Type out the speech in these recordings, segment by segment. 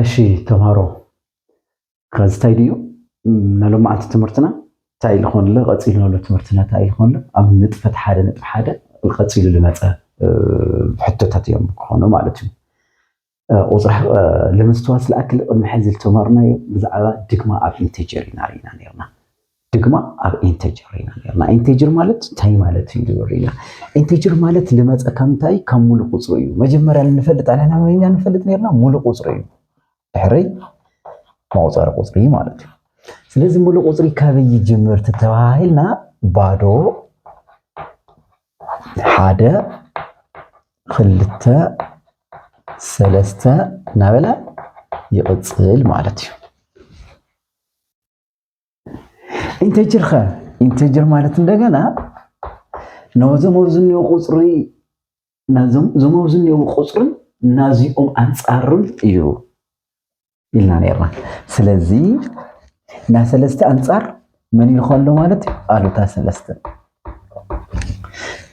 እሺ ተምሃሮ፣ ከዚ እንታይ ድዩ? ም፣ ናይ ሎማዓንቲ ትምህርትና እንታይ ይኾንለ? ቀፂሉ ዘሎ ትምህርትና እንታይ ይኾንለ? ኣብ ንጥፈት ሓደ ነጥቢ ሓደ ቀፂሉ ዝመፀ፣ እ፣ ሕቶታት እዮም ክኾኑ ማለት እዩ። እ፣ ቁፅሪ፣ እ፣ ንምስትዋስ ዝኣክል ቅድሚ ሕዚ ዝተማርናዮ ብዛዕባ ድግማ ኣብ ኢንቴጀር ኢና ርኢና ነርና። ድግማ ኣብ ኢንቴጀር ኢና ነርና። ኢንቴጀር ማለት እንታይ ማለት እዩ ዝብል ርኢና። ኢንቴጀር ማለት ልመፀ ካብ እንታይ? ካብ ሙሉእ ቁፅሪ እዩ። መጀመርያ ንፈልጥ ኣለና፣ መን ኢና ንፈልጥ ነርና? ሙሉእ ቁፅሪ እዩ። ድሕሪ መቁፀሪ ቁፅሪ ማለት እዩ። ስለዚ ሙሉእ ቁፅሪ ካበይ ይጅምር ተተባሂልና፣ ባዶ፣ ሓደ፣ ክልተ፣ ሰለስተ እናበለ ይቕፅል ማለት እዩ። ኢንቴጀር ኸ? ኢንቴጀር ማለት እንደገና ነዞም ኣብዚ እኒኦ ቁፅሪ፣ ነዞም፣ እዞም ኣብዚ እኒኦ ቁፅርን ናዚኦም ኣንፃርን እዩ ኢልና ነርና። ስለዚ ናይ ሰለስተ ኣንፃር መን ኢሉ ከሎ ማለት እዩ? ኣሉታ ሰለስተ።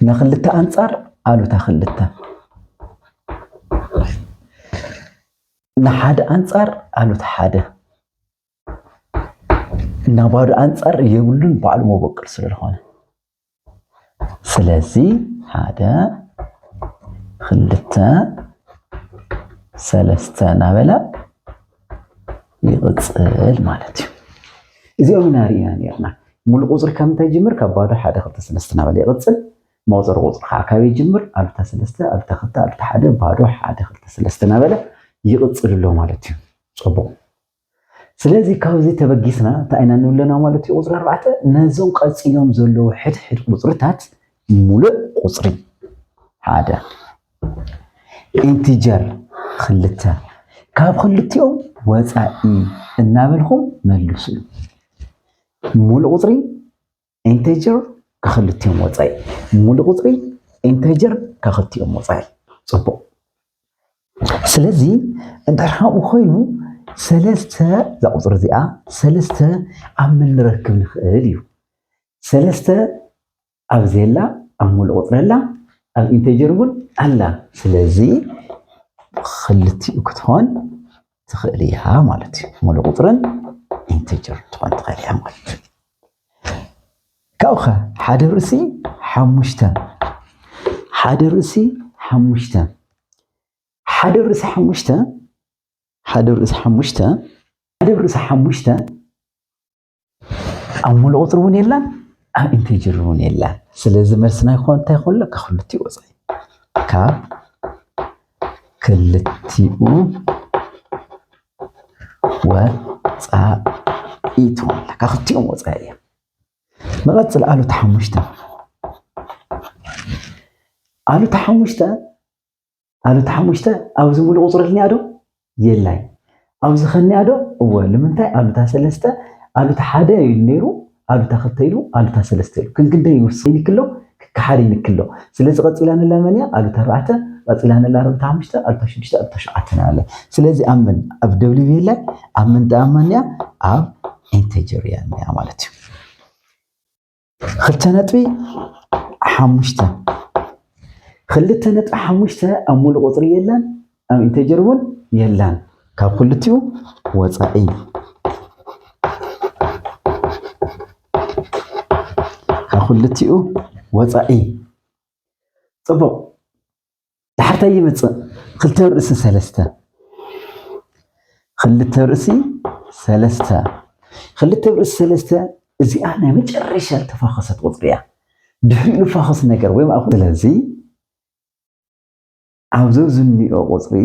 ንክልተ ኣንፃር ኣሉታ ክልተ። ንሓደ ኣንፃር ኣሉታ ሓደ። እና ባዶ ኣንፃር የብሉን፣ ባዕሉ መበቆል ስለ ዝኾነ። ስለዚ ሓደ፣ ክልተ፣ ሰለስተ እናበለ ይቕፅል ማለት እዩ። እዚኦም ኢና ርኢና ነርና። ሙሉእ ቁፅሪ ካብ ምንታይ ይጅምር? ካብ ባዶ፣ ሓደ፣ ክልተ፣ ሰለስተ እናበለ ይቕፅል። መቑፀሪ ቁፅሪ ከዓ ካበይ ይጅምር? ኣሉታ ሰለስተ፣ ኣሉታ ክልተ፣ ኣሉታ ሓደ፣ ባዶ፣ ሓደ፣ ክልተ፣ ሰለስተ እናበለ ይቕፅል ኣሎ ማለት እዩ። ፅቡቕ። ስለዚ ካብዚ ተበጊስና እንታይ ኢና ንብለና ማለት እዩ? ቁፅሪ ኣርባዕተ፣ ነዞም ቀፂሎም ዘለዉ ሕድሕድ ቁፅርታት ሙሉእ ቁፅሪ፣ ሓደ፣ ኢንቲጀር፣ ክልተ፣ ካብ ክልቲኦም ወፃኢ እናበልኩም መልሱ። ሙሉእ ቁፅሪ ኢንቴጀር፣ ካብ ክልቲኦም ወፃኢ። ሙሉእ ቁፅሪ ኢንቴጀር፣ ካብ ክልቲኦም ወፃኢ። ፅቡቕ። ስለዚ እንድሕር ከምኡ ኮይኑ፣ ሰለስተ፣ እዛ ቁፅሪ እዚኣ ሰለስተ ኣብ ምን ንረክብ ንኽእል እዩ? ሰለስተ ኣብዚ ኣላ፣ ኣብ ሙሉእ ቁፅሪ ኣላ፣ ኣብ ኢንቴጀር እውን ኣላ። ስለዚ ክልቲኡ ክትኾን ትኽእል እያ ማለት እዩ። ሙሉእ ቁፅርን ኢንቴጀር ትኾን ትኽእል እያ ማለት እዩ። ካብኡ ኸ ሓደ ርእሲ ሓሙሽተ፣ ሓደ ርእሲ ሓሙሽተ፣ ሓደ ርእሲ ሓሙሽተ፣ ሓደ ርእሲ ሓሙሽተ፣ ሓደ ርእሲ ሓሙሽተ ኣብ ሙሉእ ቁፅሪ እውን የላን፣ ኣብ ኢንቴጀር እውን የላን። ስለዚ መልስና ይኾን እንታይ ይኾን ኣሎ? ካብ ክልቲኡ ወፃኢ፣ ካብ ክልቲኡ ወፃኢ ትኾን ኣላ። ካብ ክልቲኦም ወፃኢ እያ። ንቐፅል፣ ኣሉታ ሓሙሽተ። ኣሉታ ሓሙሽተ፣ ኣሉታ ሓሙሽተ ኣብዚ ሙሉእ ቁፅሪ እኒኣ ዶ? የላይ። ኣብዚ ከኒኣ ዶ? እወ። ንምንታይ? ኣሉታ ሰለስተ፣ ኣሉታ ሓደ እዩ ነይሩ፣ ኣሉታ ክልተ ኢሉ፣ ኣሉታ ሰለስተ ኢሉ። ክንክንደይ ይውስን ይክሎ፣ ክከሓድ ይንክሎ። ስለዚ ቀፂላ ነላ መን እያ? ኣሉታ ኣርባዕተ፣ ቀፂላ ነላ ኣሉታ ሓሙሽተ፣ ኣሉታ ሽዱሽተ፣ ኣሉታ ሸውዓተ ንኣለ። ስለዚ ኣብ ምን? ኣብ ደብሊው የላይ፣ ኣብ ምን ደኣ መን እያ? ኣብ ኢንቴጀር እያ እኒኣ ማለት እዩ። ክልተ ነጥቢ ሓሙሽተ፣ ክልተ ነጥቢ ሓሙሽተ ኣብ ሙሉእ ቁፅሪ የላን፣ ኣብ ኢንቴጀር እውን የላን። ካብ ክልቲኡ ወፃኢ፣ ካብ ክልቲኡ ወፃኢ። ፅቡቕ። ዳሕርታይ ይመፅእ ክልተ ርእሲ ሰለስተ። ክልተ ርእሲ ሰለስተ። ክልተ ርእሲ ሰለስተ፣ እዚኣ ናይ መጨረሻ ዝተፋኸሰት ቁፅሪ እያ። ድሕሪኡ ዝፋኸስ ነገር ወይም ኣብ፣ ስለዚ ኣብዚ ዝኒኦ ቁፅሪ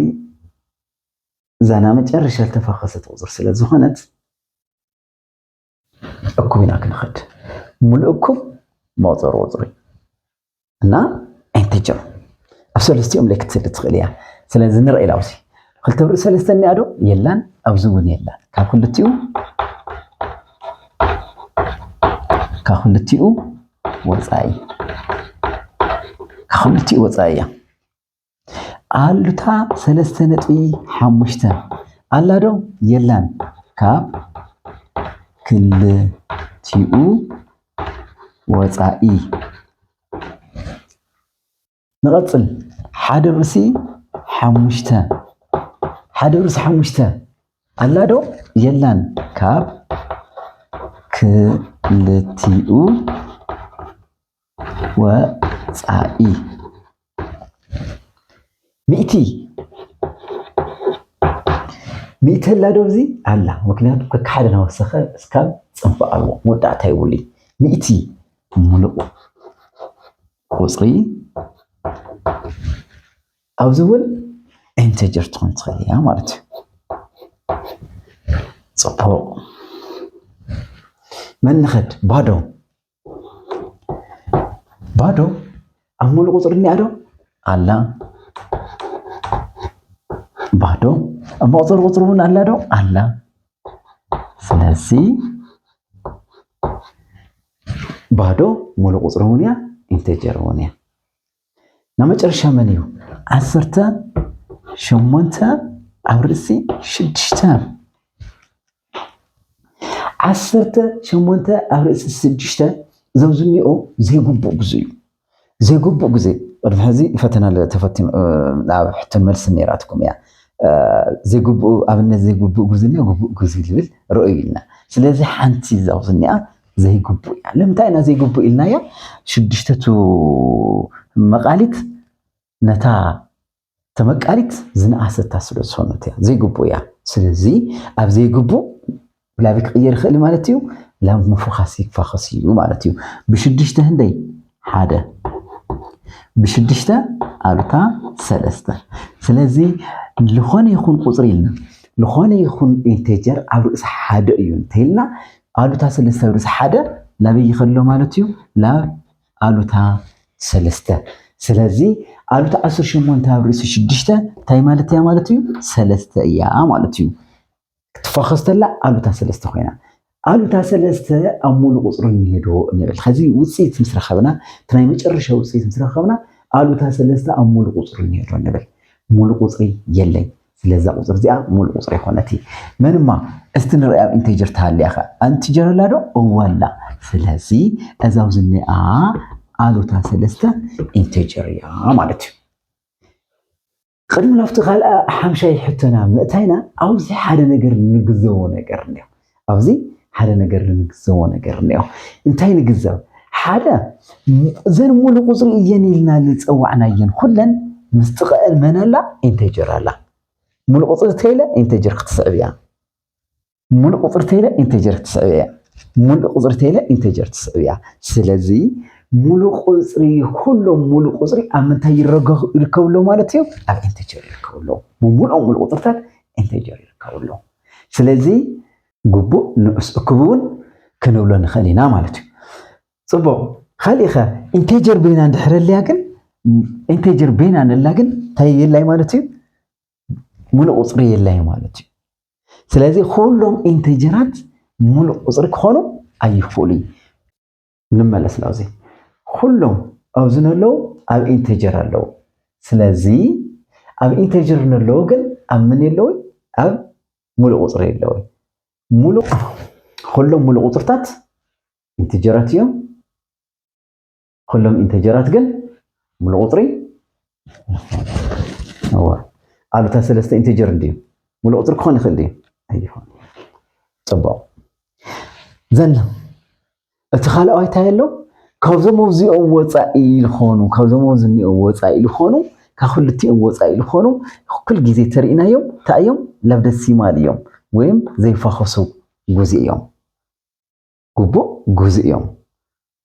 እዛ ናይ መጨረሻ ዝተፋኸሰት ቁፅሪ ስለ ዝኾነት፣ እኩብ ኢና ክንኸድ። ሙሉእ እኩብ መቑፀሪ ቁፅሪ እና ኢንቴጀር ኣብ ሰለስቲኦም ላይ ክትስሊ ትኽእል እያ። ስለዚ ንርኢ ኢላ ኣብዚ ክልተ ብርኢ ሰለስተ እኒኣ ዶ? የላን። ኣብዚ እውን የላን። ካብ ክልቲኡ፣ ካብ ክልቲኡ ወፃኢ፣ ካብ ክልቲኡ ወፃኢ እያ። ኣሉታ ሰለስተ ነጥቢ ሓሙሽተ ኣላ ዶ? የላን። ካብ ክልቲኡ ወፃኢ። ንቐፅል። ሓደ ርእሲ ሓሙሽተ፣ ሓደ ርእሲ ሓሙሽተ ኣላ ዶ የላን? ካብ ክልቲኡ ወጻኢ ሚእቲ። ሚእቲ ኣላ ዶ? እዚ ኣላ። ምክንያቱ ከካሓደ ናወሰኸ እስካብ ጽንፈ ኣለዎ፣ መወዳእታ የብሉይ። ሚእቲ ምሉእ ቁጽሪ ኣብዚ እውን ኢንተጀር ትኾን ትኽእል እያ ማለት እዩ። ጽቡቕ። መን ንኸድ? ባዶ። ባዶ ኣብ ሙሉ ቁጽሪ እኒኣ ዶ? ኣላ። ባዶ ኣብ መቁጸሪ ቁጽሪ እውን ኣላ ዶ? ኣላ። ስለዚ ባዶ ሙሉ ቁጽሪ እውን እያ፣ ኢንተጀር እውን እያ። ናይ መጨረሻ መን እዩ? ዓሰርተ ሸሞንተ ኣብ ርእሲ ሽዱሽተ። ዓሰርተ ሸሞንተ ኣብ ርእሲ ሽዱሽተ ዘብዝኒኦ ዘይግቡእ ግዜ እዩ። ዘይግቡእ ግዜ። ቅድሚ ሕዚ ፈተና ለ-፣ ተፈቲኑ፣ እ፣ ናብ ሕቶን መልስን ነይራትኩም እያ። እ፣ ዘይግቡእ፣ ኣብነት ዘይግቡእ ግዜ እና ግቡእ ግዜ ዝብል ርኣዩ ኢልና። ስለዚ ሓንቲ እዛ ኣብዚ እኒኣ ዘይግቡእ እያ። ንምንታይ ኢና ዘይግቡእ ኢልናያ? ሽዱሽተ ቱ መቃሊት ነታ ተመቃሊት ዝነኣሰታ ስለ ዝኾነት እያ፣ ዘይግቡእ እያ። ስለዚ ኣብ ዘይግቡእ ላብ ክቕየር ይኽእል ማለት እዩ፣ ላብ ምፍኻስ ይፋኸስ እዩ ማለት እዩ። ብሽዱሽተ ህንደይ ሓደ፣ ብሽዱሽተ ኣሉታ ሰለስተ። ስለዚ ዝኾነ ይኹን ቁጽሪ ኢልና፣ ዝኾነ ይኹን ኢንቴጀር ኣብ ርእሲ ሓደ እዩ እንተኢልና፣ ኣሉታ ሰለስተ ኣብ ርእሲ ሓደ ላበይ ይኸሎ ማለት እዩ? ላብ ኣሉታ ሰለስተ። ስለዚ ኣሉታ ዓሰርተ ሸሞንተ ኣብ ርእሲ ሽዱሽተ እንታይ ማለት እያ ማለት እዩ? ሰለስተ እያ ማለት እዩ። ክትፋኸስ ተላ ኣሉታ ሰለስተ ኮይና። ኣሉታ ሰለስተ ኣብ ሙሉ ቁጽሪ እኒሄ ዶ ንብል። ከዚ ውጽኢት ምስ ረኸብና፣ እቲ ናይ መጨረሻ ውጽኢት ምስ ረኸብና፣ ኣሉታ ሰለስተ ኣብ ሙሉ ቁጽሪ እኒሄ ዶ ንብል። ሙሉ ቁጽሪ የለይ። ስለዛ ቁጽሪ እዚኣ ሙሉ ቁጽሪ ይኾነቲ። መንማ እስቲ ንርኣ ኣብ ኢንቴጀር ተሃልያ ኸ? ኢንቴጀር ኣላ ዶ? እወ ኣላ። ስለዚ እዛ ኣብዚ እኒኣ ኣሉታ ሰለስተ ኢንቴጀር እያ ማለት እዩ። ቅድሚ ናብቲ ካልኣ ሓምሻይ ሕቶና ምእታይና፣ ኣብዚ ሓደ ነገር ንግዘቦ ነገር እኒኦ። ኣብዚ ሓደ ነገር ንግዘቦ ነገር እኒኦ። እንታይ ንግዘብ? ሓደ፣ እዘን ሙሉ ቁጽሪ እየን ኢልና ዝጸዋዕናየን ኩለን ምስ ጥቐአን መን ኣላ? ኢንቴጀር ኣላ። ሙሉ ቁጽሪ ተይለ ኢንቴጀር ክትስዕብ እያ። ሙሉ ቁጽሪ ተይለ ኢንቴጀር ክትስዕብ እያ። ሙሉ ቁጽሪ ተይለ ኢንቴጀር ትስዕብ እያ። ስለዚ ሙሉ ቁጽሪ፣ ኩሎም ሙሉ ቁጽሪ ኣብ ምንታይ ይረገ-፣ ይርከቡ ኣለዉ ማለት እዩ? ኣብ ኢንቴጀር ይርከቡ ኣለዉ። ብምሉኦም ሙሉ ቁጽርታት ኢንቴጀር ይርከቡ ኣለዉ። ስለዚ ግቡእ ንኡስ እኩብ እውን ክንብሎ ንኽእል ኢና ማለት እዩ። ጽቡቕ። ካሊእ ኸ ኢንቴጀር በይና እንድሕር ኣልያ ግን፣ ኢንቴጀር በይና ነላ ግን እንታይ የላይ ማለት እዩ? ሙሉእ ቁጽሪ የላይ ማለት እዩ። ስለዚ ኩሎም ኢንቴጀራት ሙሉእ ቁጽሪ ክኾኑ ኣይኽእሉ እዩ። ንመለስ ናብዚ። ኩሎም ኣብዚ ነለዉ ኣብ ኢንቴጀር ኣለዉ። ስለዚ ኣብ ኢንቴጀር ነለዉ ግን ኣብ ምን የለዉ? ኣብ ሙሉእ ቁጽሪ የለዉ። ሙሉእ፣ ኩሎም ሙሉእ ቁጽርታት ኢንቴጀራት እዮም። ኩሎም ኢንቴጀራት ግን ሙሉእ ቁጽሪ፣ እወ፣ ኣሉታ ሰለስተ ኢንቴጀር እንድዩ። ሙሉእ ቁጽሪ ክኾን ይኽእል ድዩ? ኣይኾን። ጽቡቕ። ዘን እቲ ካልኣዋይ እንታይ ኣሎ? ካብዞም ኣብዚኦም ወጻኢ ዝኾኑ፣ ካብዞም ኣብዚ እኒኦም ወጻኢ ዝኾኑ፣ ካብ ክልቲኦም ወጻኢ ዝኾኑ፣ ኩል ግዜ ተርእናዮም፣ እንታይ እዮም? ላብ ደሲማል እዮም፣ ወይም ዘይፋኸሱ ግዜ እዮም። ግቡእ ግዜ እዮም።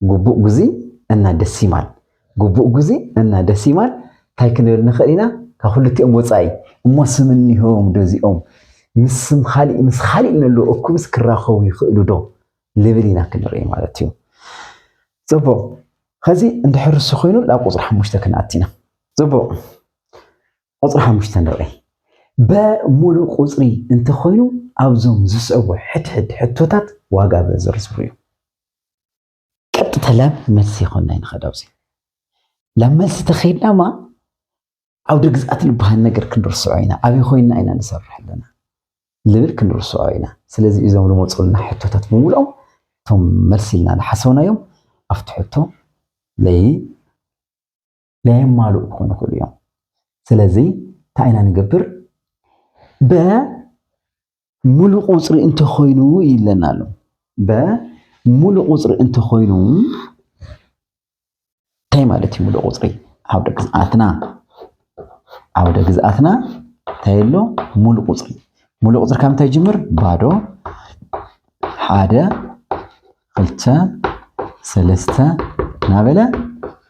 ግቡእ ግዜ እና ደሲማል። ግቡእ ግዜ እና ደሲማል እንታይ ክንብል ንኽእል ኢና? ካብ ክልቲኦም ወጻኢ። እሞ ስም እኒሆም ዶ እዚኦም? ምስ ስም ካሊእ፣ ምስ ካሊእ ነሎ እኩብስ ክራኸቡ ይኽእሉ ዶ? ልብል ኢና ክንርኢ ማለት እዩ። ጽቡቕ። ኸዚ እንድሕር እሱ ኮይኑ ናብ ቁጽሪ ሓሙሽተ ክንኣቲ ኢና። ጽቡቕ። ቁጽሪ ሓሙሽተ ንርኢ። በ ሙሉእ ቁጽሪ እንተኾይኑ ኣብዞም ዝስዕቡ ሕድሕድ ሕቶታት ዋጋ በ ዘርዝሩ እዩ። ቀጥታ ላብ መልሲ ይኾንና ይንኸድ ኣብዚ። ላብ መልሲ ተኸይድናማ ዓውደ ግዝኣት ልበሃል ነገር ክንርስዖ ኢና። ኣበይ ኮይንና ኢና ንሰርሕ ኣለና ልብል ክንርስዖ ኢና። ስለዚ እዞም ዝመፁልና ሕቶታት ብምሉኦም እቶም መልሲ ኢልና ዝሓሰብናዮም ኣብቲ ሕቶ ለይ-፣ ለየማልኡ ክኾኑ ይኽእሉ እዮም። ስለዚ እንታይ ኢና ንገብር? በ ሙሉ ቁፅሪ እንተኾይኑ ይብለና ኣሎ። በ ሙሉ ቁፅሪ እንተኾይኑ እንታይ ማለት እዩ? ሙሉ ቁፅሪ ዓውደ ግዝኣትና ዓውደ ግዝኣትና እንታይ ኣሎ? ሙሉ ቁፅሪ። ሙሉ ቁፅሪ ካብ እንታይ ይጅምር? ባዶ፣ ሓደ፣ ክልተ፣ ሰለስተ እናበለ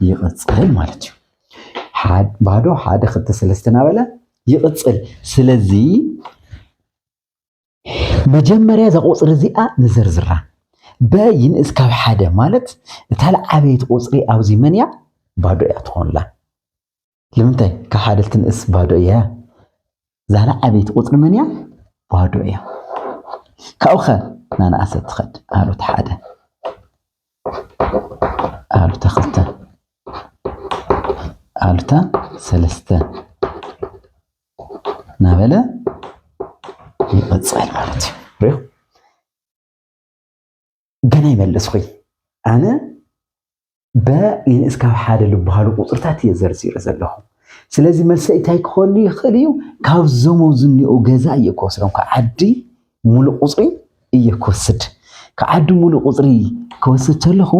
ይቕፅል ማለት እዩ። ባዶ፣ ሓደ፣ ክልተ፣ ሰለስተ እናበለ ይቕፅል። ስለዚ መጀመርያ እዛ ቁፅሪ እዚኣ ንዘርዝራ። በ ይንእስ ካብ ሓደ ማለት እታ ለዓበይቲ ቁፅሪ ኣብዚ መን እያ? ባዶ እያ ትኾንላ። ልምንታይ? ካብ ሓደ ልትንእስ ባዶ እያ። እዛ ለዓበይቲ ቁፅሪ መን እያ? ባዶ እያ። ካብኡ ኸ ናነኣሰት ትኸድ። ኣሉታ ሓደ፣ ኣሉታ ክልተ፣ ኣሉታ ሰለስተ እናበለ ይቐፅል ማለት እዩ። ሪኦ ገና ይመልስ ኹይ ኣነ በ ይንእስ ካብ ሓደ ዝበሃሉ ቁፅርታት እየ ዘርዚረ ዘለኹ። ስለዚ መልሰ እንታይ ክኾኑ ይኽእል እዩ? ካብዞም ኣብዚ እኒኦ ገዛ እየ ክወስዶም። ካብ ዓዲ ሙሉእ ቁፅሪ እየ ክወስድ። ካብ ዓዲ ሙሉእ ቁፅሪ ክወስድ ከለኹ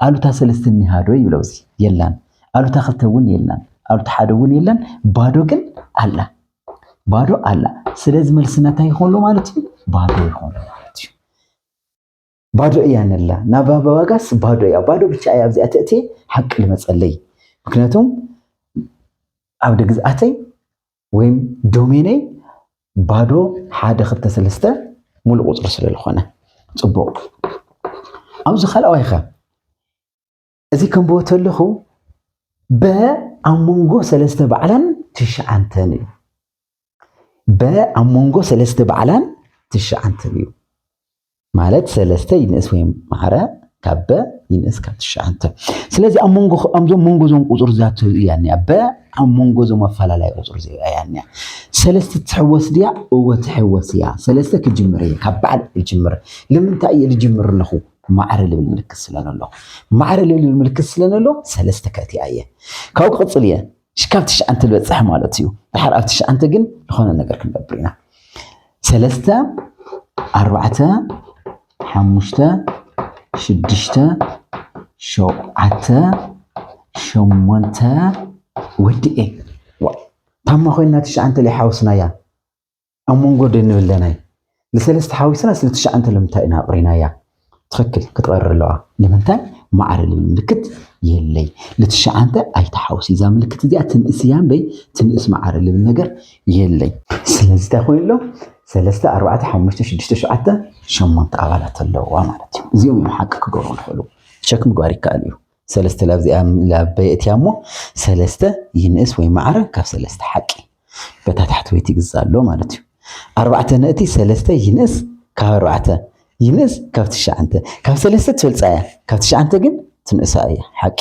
ኣሉታ ሰለስተ እኒሃ ዶ ይብሎ? ኣብዚ የላን። ኣሉታ ክልተ እውን የላን። ኣሉታ ሓደ እውን የላን። ባዶ ግን ኣላ። ባዶ ኣላ። ስለዚ መልስና እንታይ ይኾን ኣሎ ማለት እዩ? ባዶ ይኾን ኣሎ ማለት እዩ። ባዶ እያ ነላ። ናብ ኣበባጋስ ባዶ እያ። ባዶ ብቻ እያ ኣብዚኣ ተእትየ ሓቂ ልመፀለይ። ምክንያቱም ዓውደ ግዝኣተይ ወይም ዶሜነይ ባዶ ሓደ ክልተ ሰለስተ ሙሉእ ቁፅሪ ስለ ዝኾነ። ፅቡቕ። ኣብዚ ካልኣዋይ ኸ? እዚ ከንብቦ ተለኹ በ ኣብ መንጎ ሰለስተ ባዕላን ትሽዓንተን እዩ። በ ኣብ መንጎ ሰለስተ ባዕላን ትሽዓንተን እዩ። ማለት ሰለስተ ይንእስ ወይ ማዕረ ካብ በ ይንእስ ካብ ትሽዓንተ። ስለዚ ኣብ መንጎ፣ ኣብዞም መንጎ እዞም ቁፅሪ ዛቱ እያ እኒኣ። በ ኣብ መንጎ እዞም ኣፈላላይ ቁፅሪ እዚኣ እያ እኒኣ። ሰለስተ ትሕወስ ድያ? እወ ትሕወስ እያ። ሰለስተ ክጅምር እየ፣ ካብ ባዕል እጅምር። ልምንታይ እየ ልጅምር ኣለኹ? ማዕረ ልብል ምልክት ስለ ነሎ። ማዕረ ልብል ምልክት ስለ ነሎ ሰለስተ ከእትያ እየ። ካብኡ ክቕፅል እየ። እሺ፣ ካብ ትሽዓንተ ልበፅሕ ማለት እዩ። ድሓር ኣብ ትሽዓንተ ግን ዝኾነ ነገር ክንገብር ኢና። ሰለስተ፣ ኣርባዕተ፣ ሓሙሽተ፣ ሽዱሽተ፣ ሸውዓተ፣ ሸሞንተ ወዲኤ። ዋ፣ ታማ ኮይና ትሽዓንተ ለይሓወስናያ። ኣብ መንጎ ዶ ንብለናይ? ንሰለስተ ሓዊስና ስለ ትሽዓንተ ንምንታይ ኢና ኣቕሪናያ? ትኽክል ክትቐርር ኣለዋ። ንምንታይ? ማዕረ ልብል ምልክት የለይ። ንትሽዓንተ ኣይትሓውሲ። እዛ ምልክት እዚኣ ትንእስ እያ እምበይ ትንእስ ማዕረ ልብል ነገር የለይ። ስለዚ እንታይ ኮይኑ ኣሎ? ሰለስተ፣ ኣርባዕተ፣ ሓሙሽተ፣ ሽዱሽተ፣ ሸውዓተ፣ ሸሞንተ ኣባላት ኣለዋ ማለት እዩ። እዚኦም እዮም ሓቂ ክገብሩ ዝኽእሉ። ቸክ ምግባር ይከኣል እዩ። ሰለስተ ላብዚኣ ላበየእትያ እሞ ሰለስተ ይንእስ ወይ ማዕረ ካብ ሰለስተ ሓቂ። በታ ታሕተወይቲ ግዛ ኣሎ ማለት እዩ። ኣርባዕተ ነእቲ ሰለስተ ይንእስ ካብ ኣርባዕተ ይንእስ ካብ ትሽዓንተ። ካብ ሰለስተ ትበልፃ እያ፣ ካብ ትሽዓንተ ግን ትንእሳ እያ። ሓቂ።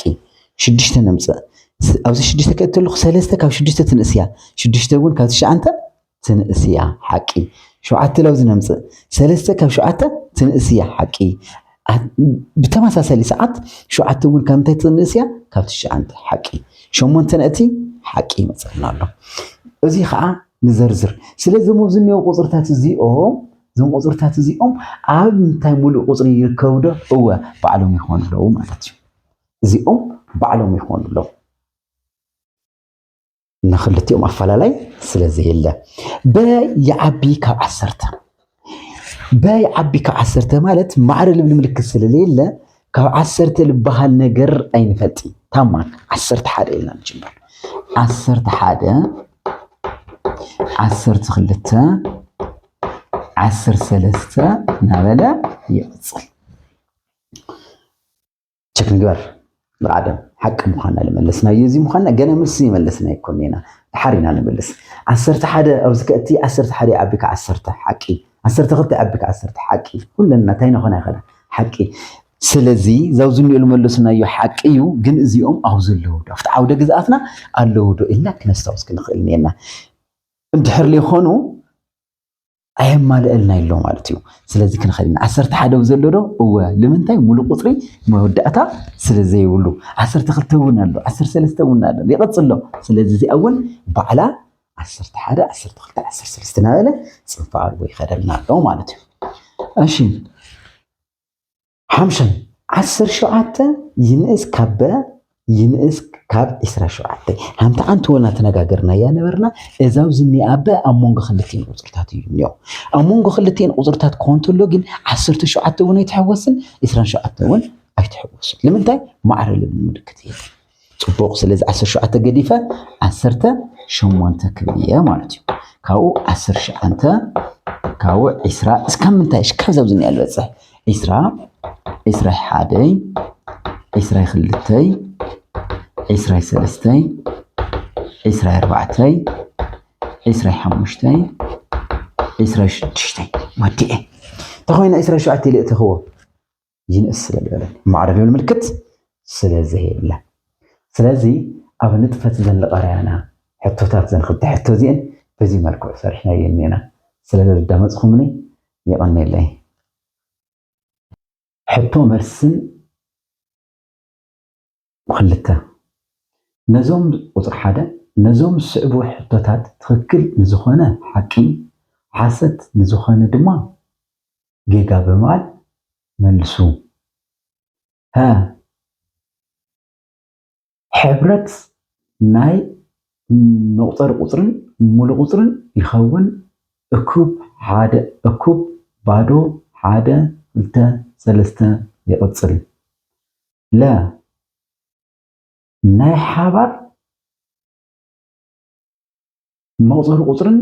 ሽዱሽተ ነምፅእ። ስ-፣ ኣብዚ ሽዱሽተ ከእቲ ኣለኹ፣ ሰለስተ ካብ ሽዱሽተ ትንእስ እያ። ሽዱሽተ እውን ካብ ትሽዓንተ ትንእስ እያ። ሓቂ። ሸውዓተ ላብዚ ነምፅእ። ሰለስተ ካብ ሸውዓተ ትንእስ እያ። ሓቂ። ኣ-፣ ብተመሳሳሊ ሰዓት ሸውዓተ እውን ካብ ምንታይ ትንእስ እያ? ካብ ትሽዓንተ። ሓቂ። ሸሞንተ ነእቲ ሓቂ ይመፀልና ኣሎ። እዚ ከዓ ንዘርዝር። ስለዚ እዞም ኣብዚ እኒኦ ቁፅርታት እዚኦም፣ እዞም ቁፅርታት እዚኦም ኣብ ምንታይ ሙሉእ ቁፅሪ ይርከቡ ዶ? እወ፣ ባዕሎም ይኾኑ ኣለዉ ማለት እዩ። እዚኦም ባዕሎም ይኾኑ ኣለዉ። ንክልቲኦም ኣፈላላይ ስለ ዘየለ። በ ይዓቢ ካብ ዓሰርተ። በ ይዓቢ ካብ ዓሰርተ ማለት ማዕረ ልብል ምልክት ስለ ዘየለ ካብ ዓሰርተ ልበሃል ነገር ኣይንፈልጥን። ታማ ዓሰርተ ሓደ ኢልና ንጅምር። ዓሰርተ ሓደ፣ ዓሰርተ ክልተ፣ ዓሰርተ ሰለስተ እናበለ ይቕፅል። ቸክ ንግበር። ብቐደም ሓቂ ምዃንና ልመለስናዮ እዚ ምዃንና ገና መልሲ የመለስና ኣይኮን ኢና። ድሓር ኢና ንመልስ። ዓሰርተ ሓደ ኣብዚ ከእቲ ዓሰርተ ሓደ ይዓቢ ካብ ዓሰርተ ሓቂ። ዓሰርተ ክልተ ይዓቢ ካብ ዓሰርተ ሓቂ። ኩለና እንታይ ንኾና ይኸዳ? ሓቂ። ስለዚ ዛብዚ እኒኦ ልመለስናዮ ሓቂ እዩ፣ ግን እዚኦም ኣብ ዘለዉ ዶ? ኣብቲ ዓውደ ግዝኣትና ኣለዉ ዶ ኢልና ክነስታውስ ክንኽእል እኒኤና። እንድሕር ዘይኾኑ ኣየማልአልና ኣሎ ማለት እዩ። ስለዚ ክንኸድ ኢና። ዓሰርተ ሓደ ኣብ ዘሎ ዶ? እወ። ንምንታይ? ሙሉእ ቁፅሪ መወዳእታ ስለ ዘይብሉ። ዓሰርተ ክልተ እውን ኣሎ፣ ዓሰርተ ሰለስተ እውን ኣሎ። ይቐፅል ኣሎ። ስለዚ እዚኣ እውን ባዕላ ዓሰርተ ሓደ፣ ዓሰርተ ክልተ፣ ዓሰርተ ሰለስተ እናበለ ጽንፈ ኣልቦ ይኸደልና ኣሎ ማለት እዩ። እሺ፣ ሓምሻይ፣ ዓሰርተ ሸውዓተ ይንእስ ካብ በ ይንእስ ካብ ዕስራ ሸውዓተ። ሓንቲ ዓንትወልና ተነጋገርናያ ነበርና። እዛ ኣብዚ እኒኣ በ ኣብ መንጎ ክልቲኤን ቁፅርታት እዩ እኒኦ። ኣብ መንጎ ክልቲኤን ቁፅርታት ክኾን እንተሎ ግን ዓሰርተ ሸውዓተ እውን ኣይትሕወስን፣ ዕስራን ሸውዓተ እውን ኣይትሕወስን። ንምንታይ? ማዕረ ልብል ምልክት የለን። ፅቡቕ። ስለዚ ዓሰርተ ሸውዓተ ገዲፈ ዓሰርተ ሸሞንተ ክብል እየ ማለት እዩ። ካብኡ ዓሰርተ ሸውዓተ፣ ካብኡ ዕስራ፣ እስካብ ምንታይ? እስካብ ዛብዚ እኒኣ ዝበፅሕ። ዕስራ፣ ዕስራ ሓደይ፣ ዕስራ ክልተይ፣ ዕስራ ሰለስተይ፣ ዕስራ ኣርባዕተይ፣ ዕስራ ሓሙሽተይ፣ ዕስራ ሽዱሽተይ። ወዲኤ። እንተኾይኑ ዕስራ ሸውዓተ ኢለ እተኽዎ። ይንእስ ስለ ዝበለ ማዕረ ልብል ምልክት ስለ ዘየለ። ስለዚ ኣብ ንጥፈት ዘን ልቐረያና ሕቶታት፣ ዘን ክልተ ሕቶ እዚአን በዚ መልክዑ ሰሪሕናየን እኒአና። ስለ ዘዳመፅኹምኒ የቐንየለይ። ሕቶ መልስን ክልተ። ነዞም፣ ቁፅሪ ሓደ፣ ነዞም ዝስዕቡ ሕቶታት ትኽክል ንዝኾነ ሓቂ፣ ሓሰት ንዝኾነ ድማ ጌጋ ብምባል መልሱ። ሀ፣ ሕብረት ናይ መቁፀሪ ቁፅርን ሙሉ ቁፅርን ይኸውን። እኩብ ሓደ፣ እኩብ ባዶ ሓደ፣ ክልተ፣ ሰለስተ ይቕፅል። ለ፣ ናይ ሓባር መቑፀሪ ቁፅርን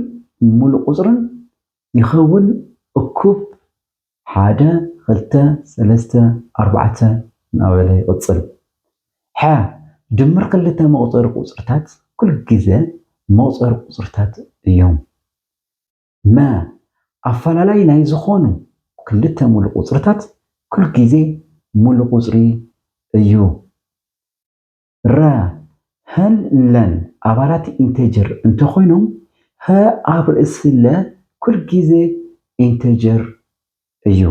ሙሉእ ቁፅርን ይኸውን። እኩብ ሓደ፣ ክልተ፣ ሰለስተ፣ ኣርባዕተ እናበለ ይቕፅል። ሓ፣ ድምር ክልተ መቑፀሪ ቁፅርታት ኩሉ ግዜ መቑፀሪ ቁፅርታት እዮም። መ፣ ኣፈላላይ ናይ ዝኾኑ ክልተ ሙሉእ ቁፅርታት ኩሉ ግዜ ሙሉእ ቁፅሪ እዩ። ረ፣ ሀን ለን ኣባላት ኢንቴጀር እንተኾይኖም፣ ሀ ኣብ ርእሲ ለ ኩሉ ግዜ ኢንቴጀር እዩ።